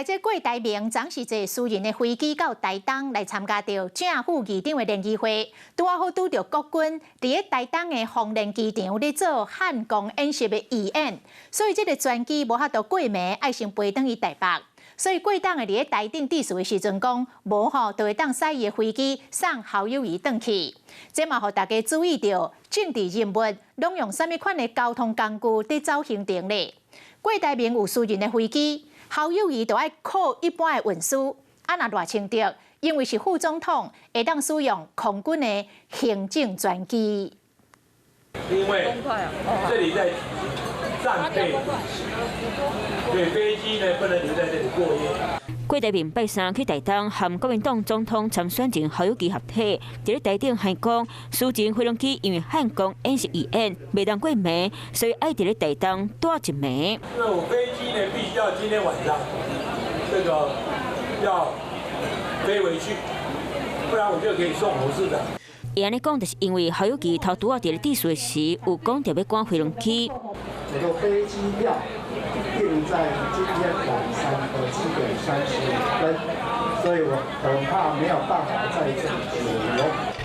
來這郭台銘昨是坐私人的飛機到台東來參加著正副議長的聯誼會，拄仔好拄著國軍佇咧台東的豐年機場咧做漢光演習的預演，所以這个專機無法度過暝，愛先飛轉去台北。所以郭董佇咧台頂致辭的時陣講，無吼就會當使伊的飛機送侯友宜轉去。這嘛予大家注意著政治人物攏用啥物款的交通工具佇走行程咧？郭台銘有私人的飛機。侯友宜就愛靠一般的運輸，啊若賴清德，因為是副總統，會當使用空軍的行政專機。因為這裡在戰備，對飛機呢不能留在這裡過夜。郭台銘拜三去台東，和國民黨總統參選人侯友宜合體，佇咧台頂還講，私人飛機因為漢光演習預演，袂當過暝，所以愛佇咧台東蹛一暝。因為我飛機呢，必須要今天晚上這個要飛回去，不然我就可以送侯市長。伊按呢講，就是因為侯友宜頭拄仔佇咧致辭時，有講著欲趕飛機。這個飛機票訂在今天晚上的7點35分，所以我恐怕沒有辦法在這裡久留。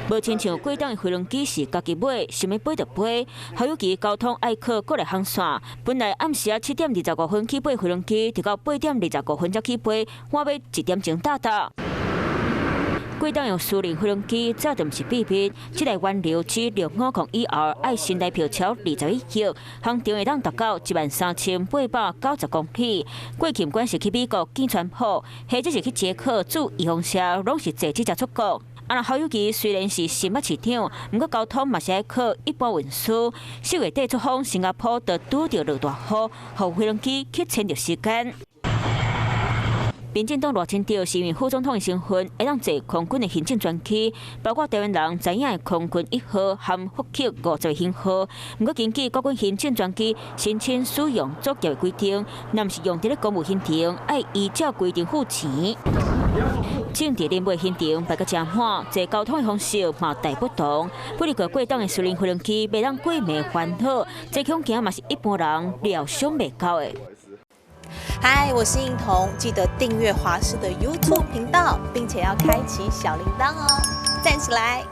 無親像郭董的飛機是家己買，想欲飛就飛。侯友宜交通愛靠國內航線，本來暗時仔7點25分起飛飛機，直到8點25分才起飛，晚欲一點鐘到達。郭董用私人飛機，早就毋是秘密。這台遠流 G650ER 愛新台票超21億，航程會當達到13,890公里。過去毋管是去美國見川普，或者是去捷克注預防射，攏是坐這隻出國。啊，若侯友宜雖然是新北市長，毋過交通嘛是愛靠一般運輸。4月底出訪新加坡，就拄著落大雨，予飛機去遷著時間。民進黨賴清德是因為副總統的身份，會當坐空軍的行政專機，包括台灣人知影的空軍1號和福克50型號。毋過根據國軍行政專機申請使用作業的規定，若毋是用佇咧公務行程，愛依照規定付錢。政治人物行程排甲誠滿，坐交通的方式嘛大不同。不過郭董的私人飛機袂當過暝煩惱，這恐驚嘛是一般人料想袂到的。嗨，我是應彤，記得訂閱華視的 YouTube 頻道，並且要開啟小鈴鐺哦，讚起來！